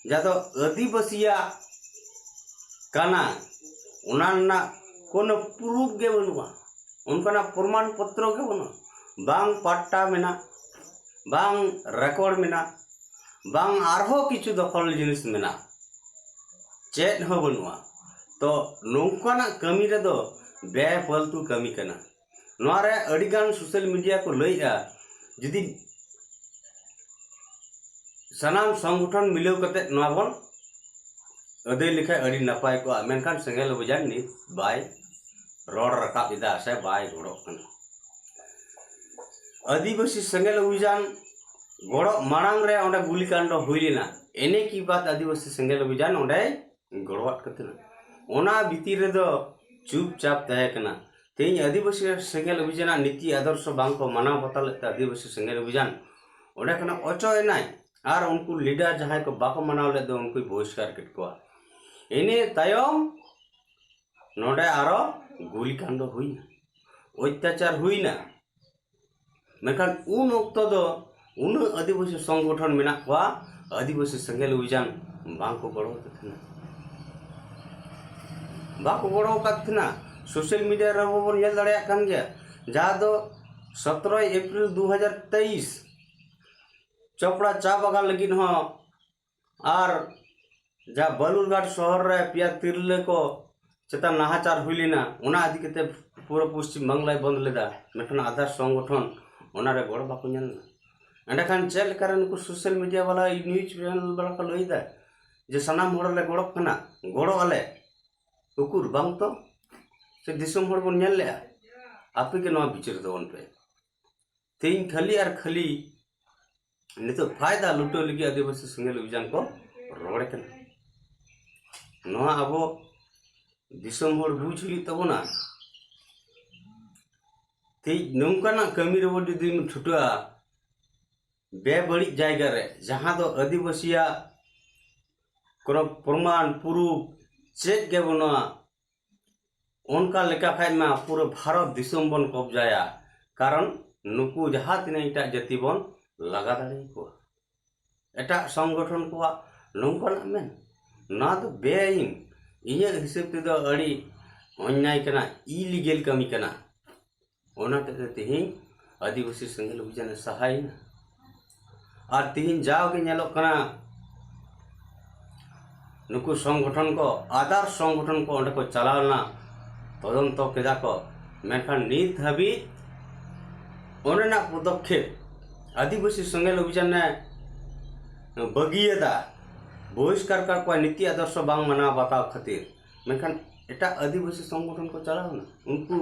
ᱡᱟᱦᱟᱸ ᱫᱚ ᱟᱹᱫᱤᱵᱟᱹᱥᱤᱭᱟᱜ ᱠᱟᱱᱟ, ᱚᱱᱟ ᱨᱮᱱᱟᱜ ᱠᱳᱱᱳ ᱯᱨᱩᱯᱷ ᱜᱮ ᱵᱟᱹᱱᱩᱜᱼᱟ, ᱚᱱᱠᱟᱱᱟᱜ ᱯᱨᱚᱢᱟᱱ ᱯᱚᱛᱨᱚ ᱜᱮ ᱵᱟᱹᱱᱩᱜᱼᱟ᱾ ᱵᱟᱝ ᱯᱟᱴᱴᱟ ᱢᱮᱱᱟᱜ, ᱵᱟᱝ ᱨᱮᱠᱚᱨᱰ ᱢᱮᱱᱟᱜ, ᱵᱟᱝ ᱟᱨᱦᱚᱸ ᱠᱤᱪᱷᱩ ᱫᱚᱠᱷᱚᱞ ᱡᱤᱱᱤᱥ ᱢᱮᱱᱟᱜ, ᱪᱮᱫ ᱦᱚᱸ ᱵᱟᱹᱱᱩᱜᱼᱟ᱾ ᱛᱚ ᱱᱚᱝᱠᱟᱱᱟᱜ ᱠᱟᱹᱢᱤ ᱨᱮᱫᱚ ᱵᱮᱯᱷᱟᱞᱛᱩ ᱠᱟᱹᱢᱤ ᱠᱟᱱᱟ᱾ ᱱᱚᱣᱟ ᱨᱮ ᱟᱹᱰᱤᱜᱟᱱ ᱥᱳᱥᱟᱞ ᱢᱤᱰᱤᱭᱟ ᱠᱚ ᱞᱟᱹᱭᱮᱜᱼᱟ, ᱡᱩᱫᱤ ᱥᱟᱱᱟᱢ ᱥᱚᱝᱜᱚᱴᱷᱚᱱ ᱢᱤᱞᱟᱹᱣ ᱠᱟᱛᱮ ᱱᱚᱣᱟ ᱵᱚᱱ ᱟᱹᱫᱟᱹᱭ ᱞᱮᱠᱷᱟᱱ ᱟᱹᱰᱤ ᱱᱟᱯᱟᱭ ᱠᱚᱜᱼᱟ, ᱢᱮᱱᱠᱷᱟᱱ ᱥᱮᱸᱜᱮᱞ ᱚᱵᱷᱤᱡᱟᱱ ᱱᱤᱛ ᱵᱟᱭ ᱨᱚᱲ ᱨᱟᱠᱟᱵ ᱮᱫᱟ ᱥᱮ ᱵᱟᱭ ᱜᱚᱲᱚᱜ ᱠᱟᱱᱟ᱾ ᱟᱹᱫᱤᱵᱟᱹᱥᱤ ᱥᱮᱸᱜᱮᱞ ᱚᱵᱷᱤᱡᱟᱱ ᱜᱚᱲᱚᱜ ᱢᱟᱲᱟᱝ ᱨᱮ ᱚᱸᱰᱮ ᱜᱩᱞᱤ ᱠᱟᱱᱰ ᱦᱩᱭ ᱞᱮᱱᱟ, ᱮᱱᱮ ᱠᱤ ᱵᱟᱫ ᱟᱹᱫᱤᱵᱟᱹᱥᱤ ᱥᱮᱸᱜᱮᱞ ᱚᱵᱷᱤᱡᱟᱱ ᱚᱸᱰᱮᱭ ᱜᱚᱲᱚᱣᱟᱫ ᱠᱚ ᱛᱟᱦᱮᱱᱟ᱾ ᱚᱱᱟ ᱵᱷᱤᱛᱤᱨ ᱨᱮᱫᱚ ᱪᱩᱯᱪᱟᱯ ᱛᱟᱦᱮᱸ ᱠᱟᱱᱟ᱾ ᱛᱮᱦᱮᱧ ᱟᱹᱫᱤᱵᱟᱹᱥᱤ ᱥᱮᱸᱜᱮᱞ ᱚᱵᱷᱤᱡᱟᱱᱟᱜ ᱱᱤᱛᱤ ᱟᱫᱚᱨᱥᱚ ᱵᱟᱝ ᱠᱚ ᱢᱟᱱᱟᱣ ᱵᱟᱛᱟᱣ ᱞᱮᱫ ᱛᱮ ᱟᱹᱫᱤᱵᱟᱹᱥᱤ ᱥᱮᱸᱜᱮᱞ ᱚᱵᱷᱤᱡᱟᱱ ᱚᱸᱰᱮ ᱠᱷᱚᱱᱟᱜ ᱚᱪᱚᱜ ᱮᱱᱟᱭ᱾ ᱟᱨ ᱩᱱᱠᱩ ᱞᱤᱰᱟᱨ ᱡᱟᱦᱟᱸᱭ ᱠᱚ ᱵᱟᱠᱚ ᱢᱟᱱᱟᱣ ᱞᱮᱫ ᱫᱚ ᱩᱱᱠᱩᱭ ᱵᱚᱦᱤᱥᱠᱟᱨ ᱠᱮᱫ ᱠᱚᱣᱟ᱾ ᱤᱱᱟᱹ ᱛᱟᱭᱚᱢ ᱱᱚᱰᱮ ᱟᱨᱚ ᱜᱩᱞᱤ ᱠᱟᱱᱰ ᱦᱩᱭᱱᱟ, ᱚᱛᱛᱟᱪᱟᱨ ᱦᱩᱭᱱᱟ᱾ ᱢᱮᱱᱠᱷᱟᱱ ᱩᱱ ᱚᱠᱛᱚ ᱫᱚ ᱩᱱᱟᱹᱜ ᱟᱹᱫᱤᱵᱟᱹᱥᱤ ᱥᱚᱝᱜᱚᱴᱷᱚᱱ ᱢᱮᱱᱟᱜ ᱠᱚᱣᱟ, ᱟᱹᱫᱤᱵᱟᱹᱥᱤ ᱥᱮᱸᱜᱮᱞ ᱚᱵᱷᱤᱡᱟᱱ ᱵᱟᱝ ᱠᱚ ᱜᱚᱲᱚ ᱟᱫᱮ ᱛᱟᱦᱮᱱᱟ᱾ ᱵᱟᱠᱚ ᱜᱚᱲᱚ ᱟᱠᱟᱫ ᱛᱟᱦᱮᱱᱟ᱾ ᱥᱳᱥᱟᱞ ᱢᱤᱰᱤᱭᱟ ᱨᱮᱦᱚᱸ ᱵᱚᱱ ᱧᱮᱞ ᱫᱟᱲᱮᱭᱟᱜ ᱠᱟᱱ ᱜᱮᱭᱟ, ᱡᱟᱦᱟᱸ ᱫᱚ ᱥᱚᱛᱨᱚᱭ ᱮᱯᱨᱤᱞ ᱫᱩ ᱦᱟᱡᱟᱨ ᱛᱮᱭᱤᱥ ᱪᱚᱯᱲᱟ ᱪᱟ ᱵᱟᱜᱟᱱ ᱞᱟᱹᱜᱤᱫ ᱦᱚᱸ ᱟᱨ ᱡᱟᱦᱟᱸ ᱵᱟᱞᱩᱨᱜᱷᱟᱴ ᱥᱚᱦᱚᱨ ᱨᱮ ᱯᱮᱭᱟ ᱛᱤᱨᱞᱟᱹ ᱠᱚ ᱪᱮᱛᱟᱱ ᱱᱟᱦᱟᱪᱟᱨ ᱦᱩᱭ ᱞᱮᱱᱟ, ᱚᱱᱟ ᱤᱫᱤ ᱠᱟᱛᱮ ᱯᱩᱨᱟᱹ ᱯᱚᱥᱪᱤᱢ ᱵᱟᱝᱞᱟᱭ ᱵᱚᱱᱫ ᱞᱮᱫᱟ, ᱢᱮᱱᱠᱷᱟᱱ ᱟᱫᱷᱟᱨ ᱥᱚᱝᱜᱚᱴᱷᱚᱱ ᱚᱱᱟᱨᱮ ᱜᱚᱲᱚ ᱵᱟᱠᱚ ᱧᱟᱢ ᱞᱮᱫᱟ᱾ ᱮᱸᱰᱮᱠᱷᱟᱱ ᱪᱮᱫ ᱞᱮᱠᱟᱨᱮ ᱱᱩᱠᱩ ᱥᱳᱥᱟᱞ ᱢᱤᱰᱤᱭᱟ ᱵᱟᱞᱟ, ᱱᱤᱭᱩᱡᱽ ᱪᱮᱱᱮᱞ ᱵᱟᱞᱟ ᱠᱚ ᱞᱟᱹᱭᱫᱟ ᱡᱮ ᱥᱟᱱᱟᱢ ᱦᱚᱲ ᱞᱮ ᱜᱚᱲᱚᱜ ᱠᱟᱱᱟ, ᱜᱚᱲᱚᱜ ᱟᱞᱮ? ᱩᱠᱩᱨ ᱵᱟᱝ ᱛᱚ, ᱥᱮ ᱫᱤᱥᱚᱢ ᱦᱚᱲ ᱵᱚᱱ ᱧᱮᱞ ᱞᱮᱜᱼᱟ? ᱟᱯᱮ ᱜᱮ ᱱᱚᱣᱟ ᱵᱤᱪᱟᱹᱨ ᱛᱟᱵᱚᱱ ᱯᱮ᱾ ᱛᱮᱦᱮᱧ ᱠᱷᱟᱹᱞᱤ ᱟᱨ ᱠᱷᱟᱹᱞᱤ ᱱᱤᱛᱚᱜ ᱯᱷᱟᱭᱫᱟ ᱞᱩᱴᱟᱹᱣ ᱞᱟᱹᱜᱤᱫ ᱟᱹᱫᱤᱵᱟᱹᱥᱤ ᱥᱮᱸᱜᱮᱞ ᱚᱵᱷᱤᱡᱟᱱ ᱠᱚ ᱨᱚᱲ ᱠᱟᱱᱟ᱾ ᱱᱚᱣᱟ ᱟᱵᱚ ᱫᱤᱥᱚᱢ ᱦᱚᱲ ᱵᱩᱡᱽ ᱦᱩᱭᱩᱜ ᱛᱟᱵᱚᱱᱟ᱾ ᱛᱮᱦᱮᱧ ᱱᱚᱝᱠᱟᱱᱟᱜ ᱠᱟᱹᱢᱤ ᱨᱮᱵᱚ ᱡᱩᱫᱤᱢ ᱪᱷᱩᱴᱟᱹᱜᱼᱟ, ᱵᱮᱵᱟᱹᱲᱤᱡ ᱡᱟᱭᱜᱟ ᱨᱮ, ᱡᱟᱦᱟᱸ ᱫᱚ ᱟᱹᱫᱤᱵᱟᱹᱥᱤᱭᱟᱜ ᱠᱳᱱᱳ ᱯᱨᱚᱢᱟᱱ ᱯᱩᱨᱩᱯ ᱪᱮᱫ ᱜᱮ ᱵᱟᱹᱱᱩᱜᱼᱟ, ᱚᱱᱠᱟ ᱞᱮᱠᱟ ᱠᱷᱟᱡ ᱢᱟ ᱯᱩᱨᱟᱹ ᱵᱷᱟᱨᱚᱛ ᱫᱤᱥᱚᱢ ᱵᱚᱱ ᱠᱚᱵᱡᱟᱭᱟ᱾ ᱠᱟᱨᱚᱱ ᱱᱩᱠᱩ ᱡᱟᱦᱟᱸ ᱛᱤᱱᱟᱹᱜ ᱮᱴᱟᱜ ᱡᱟᱹᱛᱤ ᱵᱚᱱ ᱞᱟᱜᱟ ᱫᱟᱲᱮᱭᱟᱠᱚᱣᱟ, ᱮᱴᱟᱜ ᱥᱚᱝᱜᱚᱴᱷᱚᱱ ᱠᱚᱣᱟᱜ ᱱᱚᱝᱠᱟᱱᱟᱜ ᱢᱮᱱ, ᱱᱚᱣᱟ ᱫᱚ ᱵᱮᱟᱭᱤᱱ, ᱤᱧᱟᱹᱜ ᱦᱤᱥᱟᱹᱵ ᱛᱮᱫᱚ ᱟᱹᱰᱤ ᱚᱱᱱᱭᱟᱭ ᱠᱟᱱᱟ, ᱤᱞᱤᱜᱮᱞ ᱠᱟᱹᱢᱤ ᱠᱟᱱᱟ᱾ ᱚᱱᱟ ᱦᱚᱛᱮᱡ ᱛᱮ ᱛᱮᱦᱮᱧ ᱟᱹᱫᱤᱵᱟᱹᱥᱤ ᱥᱮᱸᱜᱮᱞ ᱚᱵᱷᱤᱡᱟᱱᱮ ᱥᱟᱦᱟᱭᱮᱱᱟ᱾ ᱟᱨ ᱛᱤᱦᱤᱧ ᱡᱟᱣᱜᱮ ᱧᱮᱞᱚᱜ ᱠᱟᱱᱟ, ᱱᱩᱠᱩ ᱥᱚᱝᱜᱚᱴᱷᱚᱱ ᱠᱚ, ᱟᱫᱟᱨ ᱥᱚᱝᱜᱚᱴᱷᱚᱱ ᱠᱚ ᱚᱸᱰᱮ ᱠᱚ ᱪᱟᱞᱟᱣ ᱞᱮᱱᱟ, ᱛᱚᱫᱚᱱᱛᱚ ᱠᱮᱫᱟ ᱠᱚ, ᱢᱮᱱᱠᱷᱟᱱ ᱱᱤᱛ ᱦᱟᱹᱵᱤᱡ ᱚᱸᱰᱮᱱᱟᱜ ᱯᱚᱫᱚᱠᱷᱮᱯ ᱟᱹᱫᱤᱵᱟᱹᱥᱤ ᱥᱮᱸᱜᱮᱞ ᱚᱵᱷᱤᱡᱟᱱᱮ ᱵᱟᱹᱜᱤᱭᱟᱫᱟ, ᱵᱚᱦᱤᱥᱠᱟᱨ ᱠᱟᱜ ᱠᱚᱣᱟ ᱱᱤᱛᱤ ᱟᱫᱚᱨᱥᱚ ᱵᱟᱝ ᱢᱟᱱᱟᱣ ᱵᱟᱛᱟᱣ ᱠᱷᱟᱹᱛᱤᱨ᱾ ᱢᱮᱱᱠᱷᱟᱱ ᱮᱴᱟᱜ ᱟᱹᱫᱤᱵᱟᱹᱥᱤ ᱥᱚᱝᱜᱚᱴᱷᱚᱱ ᱠᱚ ᱪᱟᱞᱟᱣ ᱮᱱᱟ, ᱩᱱᱠᱩ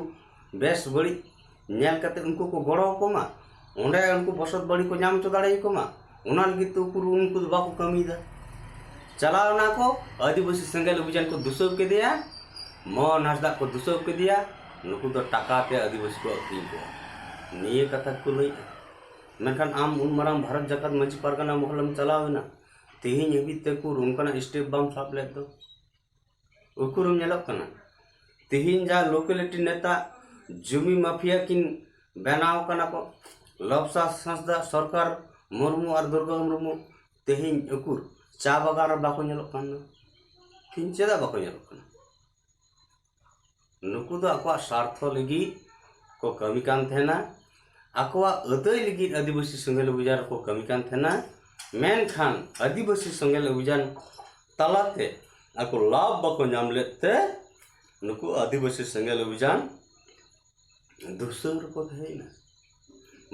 ᱵᱮᱥ ᱵᱟᱹᱲᱤᱡ ᱧᱮᱞ ᱠᱟᱛᱮ ᱩᱱᱠᱩ ᱠᱚ ᱜᱚᱲᱚ ᱟᱠᱚ ᱢᱟ, ᱚᱸᱰᱮ ᱩᱱᱠᱩ ᱵᱚᱥᱚᱛ ᱵᱟᱹᱲᱤ ᱠᱚ ᱧᱟᱢ ᱦᱚᱪᱚ ᱫᱟᱲᱮᱭᱟᱠᱚ ᱢᱟ, ᱚᱱᱟ ᱞᱟᱹᱜᱤᱫ ᱛᱮ ᱩᱠᱩᱨ ᱩᱱᱠᱩ ᱫᱚ ᱵᱟᱠᱚ ᱠᱟᱹᱢᱤᱭᱮᱫᱟ᱾ ᱪᱟᱞᱟᱣ ᱮᱱᱟ ᱠᱚ, ᱟᱹᱫᱤᱵᱟᱹᱥᱤ ᱥᱮᱸᱜᱮᱞ ᱚᱵᱷᱤᱡᱟᱱ ᱠᱚ ᱫᱩᱥᱟᱹᱣ ᱠᱮᱫᱮᱭᱟ, ᱢᱳᱦᱚᱱ ᱦᱟᱸᱥᱫᱟ ᱠᱚ ᱫᱩᱥᱟᱹᱣ ᱠᱮᱫᱮᱭᱟ, ᱱᱩᱠᱩ ᱫᱚ ᱴᱟᱠᱟ ᱛᱮ ᱟᱹᱫᱤᱵᱟᱹᱥᱤ ᱠᱚ ᱟᱹᱠᱷᱨᱤᱧ ᱠᱚᱣᱟ, ᱱᱤᱭᱟᱹ ᱠᱟᱛᱷᱟ ᱠᱚ ᱞᱟᱹᱭᱮᱫᱼᱟ᱾ ᱢᱮᱱᱠᱷᱟᱱ ᱟᱢ ᱩᱱ ᱢᱟᱨᱟᱝ ᱵᱷᱟᱨᱚᱛ ᱡᱟᱠᱟᱛ ᱢᱟᱹᱡᱷᱤ ᱯᱟᱨᱜᱟᱱᱟ ᱢᱚᱦᱚᱞᱮᱢ ᱪᱟᱞᱟᱣ ᱮᱱᱟ, ᱛᱮᱦᱮᱧ ᱦᱟᱹᱵᱤᱡ ᱛᱮ ᱩᱠᱩᱨ ᱚᱱᱠᱟᱱᱟᱜ ᱥᱴᱮᱯ ᱵᱟᱢ ᱥᱟᱵ ᱞᱮᱫ ᱫᱚ᱾ ᱩᱠᱩᱨᱮᱢ ᱧᱮᱞᱚᱜ ᱠᱟᱱᱟ? ᱛᱮᱦᱮᱧ ᱡᱟ ᱞᱳᱠᱮᱞᱤᱴᱤ ᱱᱮᱛᱟ ᱡᱩᱢᱤ ᱢᱟᱯᱷᱤᱭᱟ ᱠᱤᱱ ᱵᱮᱱᱟᱣ ᱠᱟᱱᱟ ᱠᱚ, ᱞᱚᱵᱥᱟ ᱦᱟᱸᱥᱫᱟ, ᱥᱚᱨᱠᱟᱨ, ᱢᱩᱨᱢᱩ ᱟᱨ ᱫᱩᱨᱜᱟ ᱢᱩᱨᱢᱩ, ᱛᱮᱦᱮᱧ ᱩᱠᱩᱨ ᱪᱟ ᱵᱟᱜᱟᱱ ᱨᱮ ᱵᱟᱠᱚ ᱧᱮᱞᱚᱜ ᱠᱟᱱᱟ? ᱛᱮᱦᱮᱧ ᱪᱮᱫᱟᱜ ᱵᱟᱠᱚ ᱧᱮᱞᱚᱜ ᱠᱟᱱᱟ? ᱱᱩᱠᱩ ᱫᱚ ᱟᱠᱚᱣᱟᱜ ᱥᱟᱨᱛᱷᱚ ᱞᱟᱹᱜᱤᱫ ᱠᱚ ᱠᱟᱹᱢᱤ ᱠᱟᱱ ᱛᱟᱦᱮᱱᱟ, ᱟᱠᱚᱣᱟᱜ ᱟᱹᱫᱟᱹᱭ ᱞᱟᱹᱜᱤᱫ ᱟᱹᱫᱤᱵᱟᱹᱥᱤ ᱥᱮᱸᱜᱮᱞ ᱚᱵᱷᱤᱡᱟᱱ ᱨᱮᱠᱚ ᱠᱟᱹᱢᱤ ᱠᱟᱱ ᱛᱟᱦᱮᱱᱟ᱾ ᱢᱮᱱᱠᱷᱟᱱ ᱟᱹᱫᱤᱵᱟᱹᱥᱤ ᱥᱮᱸᱜᱮᱞ ᱚᱵᱷᱤᱡᱟᱱ ᱛᱟᱞᱟᱛᱮ ᱟᱠᱚ ᱞᱟᱵᱷ ᱵᱟᱠᱚ ᱧᱟᱢ ᱞᱮᱫ ᱛᱮ ᱱᱩᱠᱩ ᱟᱹᱫᱤᱵᱟᱹᱥᱤ ᱥᱮᱸᱜᱮᱞ ᱚᱵᱷᱤᱡᱟᱱ ᱫᱩᱥᱟᱹᱣ ᱨᱮᱠᱚ ᱛᱟᱦᱮᱸᱭᱮᱱᱟ,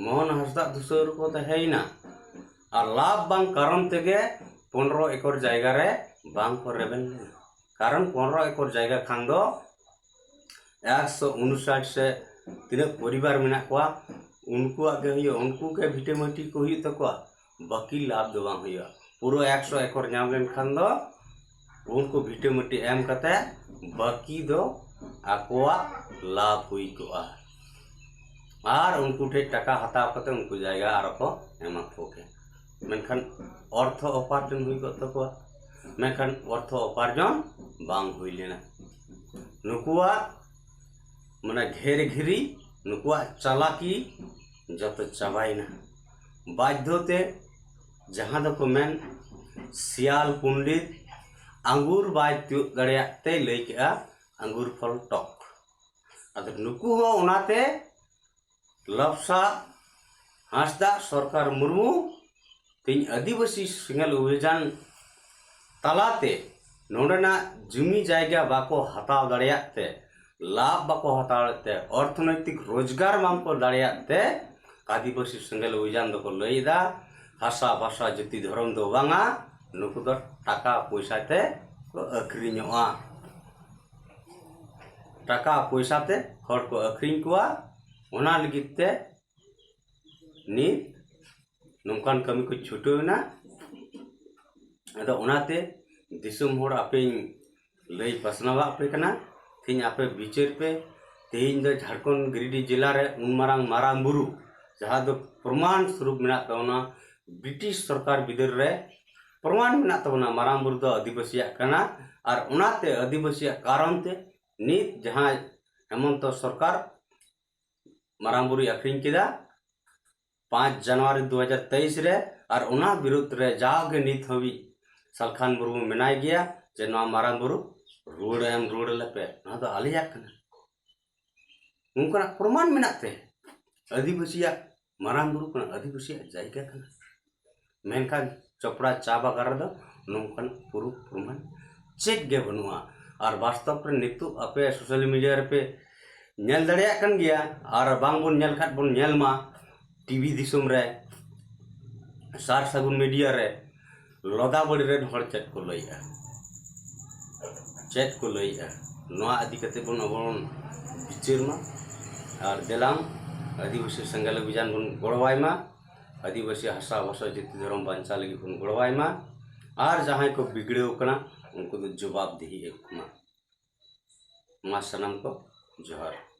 ᱢᱳᱦᱚᱱ ᱦᱟᱸᱥᱫᱟ ᱫᱩᱥᱟᱹᱣ ᱨᱮᱠᱚ ᱛᱟᱦᱮᱸᱭᱮᱱᱟ᱾ ᱟᱨ ᱞᱟᱵᱷ ᱵᱟᱝ ᱠᱟᱨᱚᱱ ᱛᱮᱜᱮ ᱯᱚᱱᱨᱚ ᱮᱠᱚᱨ ᱡᱟᱭᱜᱟ ᱨᱮ ᱵᱟᱝ ᱠᱚ ᱨᱮᱵᱮᱱ ᱞᱮᱱᱟ᱾ ᱠᱟᱨᱚᱱ ᱯᱚᱱᱨᱚ ᱮᱠᱚᱨ ᱡᱟᱭᱜᱟ ᱠᱷᱟᱱ ᱫᱚ ᱮᱠᱥᱚ ᱩᱱᱩᱥᱟᱴ ᱥᱮ ᱛᱤᱱᱟᱹᱜ ᱯᱚᱨᱤᱵᱟᱨ ᱢᱮᱱᱟᱜ ᱠᱚᱣᱟ, ᱩᱱᱠᱩᱣᱟᱜ ᱜᱮ ᱦᱩᱭᱩᱜᱼᱟ, ᱩᱱᱠᱩ ᱜᱮ ᱵᱷᱤᱴᱟᱹᱢᱟᱹᱴᱤ ᱠᱚ ᱦᱩᱭᱩᱜ ᱛᱟᱠᱚᱣᱟ, ᱵᱟᱹᱠᱤ ᱞᱟᱵᱷ ᱫᱚ ᱵᱟᱝ ᱦᱩᱭᱩᱜᱼᱟ᱾ ᱯᱩᱨᱟᱹ ᱮᱠᱥᱚ ᱮᱠᱚᱨ ᱧᱟᱢ ᱞᱮᱱᱠᱷᱟᱱ ᱫᱚ ᱩᱱᱠᱩ ᱵᱷᱤᱴᱟᱹᱢᱟᱹᱴᱤ ᱮᱢ ᱠᱟᱛᱮ ᱵᱟᱹᱠᱤ ᱫᱚ ᱟᱠᱚᱣᱟᱜ ᱞᱟᱵᱷ ᱦᱩᱭ ᱠᱚᱜᱼᱟ᱾ ᱟᱨ ᱩᱱᱠᱩ ᱴᱷᱮᱱ ᱴᱟᱠᱟ ᱦᱟᱛᱟᱣ ᱠᱟᱛᱮ ᱩᱱᱠᱩ ᱡᱟᱭᱜᱟ ᱟᱨᱚ ᱠᱚ ᱮᱢᱟ ᱠᱚ ᱠᱮᱭᱟ, ᱢᱮᱱᱠᱷᱟᱱ ᱚᱨᱛᱷᱚ ᱩᱯᱟᱨᱡᱚᱱ ᱦᱩᱭ ᱠᱚᱜ ᱛᱟᱠᱚᱣᱟ, ᱢᱮᱱᱠᱷᱟᱱ ᱚᱨᱛᱷᱚ ᱩᱯᱟᱨᱡᱚᱱ ᱵᱟᱝ ᱦᱩᱭ ᱞᱮᱱᱟ᱾ ᱱᱩᱠᱩᱣᱟᱜ ᱢᱟᱱᱮ ᱜᱷᱮᱨ ᱜᱷᱤᱨᱤ, ᱱᱩᱠᱩᱣᱟᱜ ᱪᱟᱞᱟᱠᱤ ᱡᱚᱛᱚ ᱪᱟᱵᱟᱭᱮᱱᱟ᱾ ᱵᱟᱫᱽᱫᱷᱚ ᱛᱮ ᱡᱟᱦᱟᱸ ᱫᱚᱠᱚ ᱢᱮᱱ ᱥᱤᱭᱟᱞ ᱯᱚᱱᱰᱤᱛ ᱟᱝᱜᱩᱨ ᱵᱟᱭ ᱛᱤᱭᱳᱜ ᱫᱟᱲᱮᱭᱟᱜ ᱛᱮᱭ ᱞᱟᱹᱭ ᱠᱮᱜᱼᱟ, "ᱟᱝᱜᱩᱨ ᱯᱷᱚᱞ ᱴᱚᱠ"᱾ ᱟᱫᱚ ᱱᱩᱠᱩ ᱦᱚᱸ ᱚᱱᱟᱛᱮ ᱞᱟᱯᱥᱟ ᱦᱟᱸᱥᱫᱟ, ᱥᱚᱨᱠᱟᱨ ᱢᱩᱨᱢᱩ ᱛᱮᱦᱮᱧ ᱟᱹᱫᱤᱵᱟᱹᱥᱤ ᱥᱮᱸᱜᱮᱞ ᱚᱵᱷᱤᱡᱟᱱ ᱛᱟᱞᱟᱛᱮ ᱱᱚᱰᱮᱱᱟᱜ ᱡᱩᱢᱤ ᱡᱟᱭᱜᱟ ᱵᱟᱠᱚ ᱦᱟᱛᱟᱣ ᱫᱟᱲᱮᱭᱟᱜ ᱛᱮ, ᱞᱟᱵᱷ ᱵᱟᱠᱚ ᱦᱟᱛᱟᱣ ᱫᱟᱲᱮᱭᱟᱜ ᱛᱮ, ᱚᱨᱛᱷᱚᱱᱳᱭᱛᱤᱠ ᱨᱳᱡᱽᱜᱟᱨ ᱵᱟᱝᱠᱚ ᱫᱟᱲᱮᱭᱟᱜ ᱛᱮ ᱟᱹᱫᱤᱵᱟᱹᱥᱤ ᱥᱮᱸᱜᱮᱞ ᱚᱵᱷᱤᱡᱟᱱ ᱫᱚᱠᱚ ᱞᱟᱹᱭ ᱮᱫᱟ ᱦᱟᱥᱟ ᱵᱷᱟᱥᱟ ᱡᱟᱹᱛᱤ ᱫᱷᱚᱨᱚᱢ ᱫᱚ ᱵᱟᱝᱟ, ᱱᱩᱠᱩ ᱫᱚ ᱴᱟᱠᱟ ᱯᱚᱭᱥᱟ ᱛᱮ ᱠᱚ ᱟᱹᱠᱷᱨᱤᱧᱚᱜᱼᱟ᱾ ᱴᱟᱠᱟ ᱯᱚᱭᱥᱟ ᱛᱮ ᱦᱚᱲ ᱠᱚ ᱟᱹᱠᱷᱨᱤᱧ ᱠᱚᱣᱟ᱾ ᱚᱱᱟ ᱞᱟᱹᱜᱤᱫ ᱛᱮ ᱱᱤᱛ ᱱᱚᱝᱠᱟᱱ ᱠᱟᱹᱢᱤ ᱠᱚ ᱪᱷᱩᱴᱟᱹᱣ ᱮᱱᱟ᱾ ᱟᱫᱚ ᱚᱱᱟᱛᱮ ᱫᱤᱥᱚᱢ ᱦᱚᱲ ᱟᱯᱮᱧ ᱞᱟᱹᱭ ᱯᱟᱥᱱᱟᱣᱟᱜ ᱯᱮ ᱠᱟᱱᱟ, ᱛᱮᱦᱮᱧ ᱟᱯᱮ ᱵᱤᱪᱟᱹᱨ ᱯᱮ᱾ ᱛᱮᱦᱮᱧ ᱫᱚ ᱡᱷᱟᱲᱠᱷᱚᱸᱰ ᱜᱤᱨᱤᱰᱤ ᱡᱮᱞᱟ ᱨᱮ ᱩᱱ ᱢᱟᱨᱟᱝ ᱢᱟᱨᱟᱝ ᱵᱩᱨᱩ, ᱡᱟᱦᱟᱸ ᱫᱚ ᱯᱨᱚᱢᱟᱱ ᱥᱚᱨᱩᱯ ᱢᱮᱱᱟᱜ ᱛᱟᱵᱚᱱᱟ, ᱵᱨᱤᱴᱤᱥ ᱥᱚᱨᱠᱟᱨ ᱵᱤᱫᱟᱹᱞ ᱨᱮ ᱯᱨᱚᱢᱟᱱ ᱢᱮᱱᱟᱜ ᱛᱟᱵᱚᱱᱟ, ᱢᱟᱨᱟᱝ ᱵᱩᱨᱩ ᱫᱚ ᱟᱹᱫᱤᱵᱟᱹᱥᱤᱭᱟᱜ ᱠᱟᱱᱟ᱾ ᱟᱨ ᱚᱱᱟᱛᱮ ᱟᱹᱫᱤᱵᱟᱹᱥᱤᱭᱟᱜ ᱠᱟᱨᱚᱱ ᱛᱮ ᱱᱤᱛ ᱡᱟᱦᱟᱸ ᱦᱮᱢᱚᱱᱛᱚ ᱥᱚᱨᱠᱟᱨ ᱢᱟᱨᱟᱝ ᱵᱩᱨᱩᱭ ᱟᱹᱠᱷᱨᱤᱧ ᱠᱮᱫᱟ ᱯᱟᱸᱪ ᱡᱟᱱᱩᱣᱟᱨᱤ ᱫᱩ ᱦᱟᱡᱟᱨ ᱛᱮᱭᱤᱥ ᱨᱮ, ᱟᱨ ᱚᱱᱟ ᱵᱤᱨᱩᱫᱽ ᱨᱮ ᱡᱟᱣᱜᱮ ᱱᱤᱛ ᱦᱟᱹᱵᱤᱡ ᱥᱟᱞᱠᱷᱟᱱ ᱢᱩᱨᱢᱩ ᱢᱮᱱᱟᱭ ᱜᱮᱭᱟ ᱡᱮ ᱱᱚᱣᱟ ᱢᱟᱨᱟᱝ ᱵᱩᱨᱩ ᱨᱩᱣᱟᱹᱲ ᱮᱢ ᱨᱩᱣᱟᱹᱲ ᱟᱞᱮᱯᱮ, ᱱᱚᱣᱟ ᱫᱚ ᱟᱞᱮᱭᱟᱜ ᱠᱟᱱᱟ᱾ ᱚᱱᱠᱟᱱᱟᱜ ᱯᱨᱚᱢᱟᱱ ᱢᱮᱱᱟᱜ ᱛᱮ ᱟᱹᱫᱤᱵᱟᱹᱥᱤᱭᱟᱜ, ᱢᱟᱨᱟᱝ ᱵᱩᱨᱩ ᱠᱟᱱᱟ, ᱟᱹᱫᱤᱵᱟᱹᱥᱤᱭᱟᱜ ᱡᱟᱭᱜᱟ ᱠᱟᱱᱟ᱾ ᱢᱮᱱᱠᱷᱟᱱ ᱪᱚᱯᱲᱟ ᱪᱟ ᱵᱟᱜᱟᱱ ᱨᱮᱫᱚ ᱱᱚᱝᱠᱟᱱ ᱯᱩᱨᱩᱵ ᱯᱨᱚᱢᱟᱱ ᱪᱮᱫ ᱜᱮ ᱵᱟᱹᱱᱩᱜᱼᱟ᱾ ᱟᱨ ᱵᱟᱥᱛᱚᱵ ᱨᱮ ᱱᱤᱛᱚᱜ ᱟᱯᱮ ᱥᱳᱥᱟᱞ ᱢᱤᱰᱤᱭᱟ ᱨᱮᱯᱮ ᱧᱮᱞ ᱫᱟᱲᱮᱭᱟᱜ ᱠᱟᱱ ᱜᱮᱭᱟ, ᱟᱨ ᱵᱟᱝ ᱵᱚᱱ ᱧᱮᱞ ᱠᱷᱟᱱ ᱵᱚᱱ ᱧᱮᱞ ᱢᱟ ᱴᱤᱵᱷᱤ ᱫᱤᱥᱚᱢ ᱨᱮ, ᱥᱟᱨ ᱥᱟᱹᱜᱩᱱ ᱢᱤᱰᱤᱭᱟ ᱨᱮ ᱞᱚᱫᱟ ᱵᱟᱹᱲᱤ ᱨᱮᱱ ᱦᱚᱲ ᱪᱮᱫ ᱠᱚ ᱞᱟᱹᱭᱮᱜᱼᱟ, ᱪᱮᱫ ᱠᱚ ᱞᱟᱹᱭᱮᱜᱼᱟ, ᱱᱚᱣᱟ ᱤᱫᱤ ᱠᱟᱛᱮ ᱵᱚᱱ ᱟᱵᱚ ᱵᱚᱱ ᱵᱤᱪᱟᱹᱨ ᱢᱟ᱾ ᱟᱨ ᱫᱮᱞᱟᱝ ᱟᱹᱫᱤᱵᱟᱹᱥᱤ ᱥᱮᱸᱜᱮᱞ ᱚᱵᱷᱤᱡᱟᱱ ᱵᱚᱱ ᱜᱚᱲᱚᱣᱟᱭ ᱢᱟ, ᱟᱹᱫᱤᱵᱟᱹᱥᱤ ᱦᱟᱥᱟ ᱵᱷᱟᱥᱟ ᱡᱟᱹᱛᱤ ᱫᱷᱚᱨᱚᱢ ᱵᱟᱧᱪᱟᱣ ᱞᱟᱹᱜᱤᱫ ᱵᱚᱱ ᱜᱚᱲᱚᱣᱟᱭ ᱢᱟ᱾ ᱟᱨ ᱡᱟᱦᱟᱸᱭ ᱠᱚ ᱵᱤᱜᱽᱲᱟᱹᱣ ᱠᱟᱱᱟ ᱩᱱᱠᱩ ᱫᱚ ᱡᱚᱵᱟᱵ ᱫᱤᱦᱤ ᱮᱢ ᱠᱚ ᱢᱟ᱾ ᱢᱟ ᱥᱟᱱᱟᱢ ᱠᱚ ᱡᱚᱦᱟᱨ᱾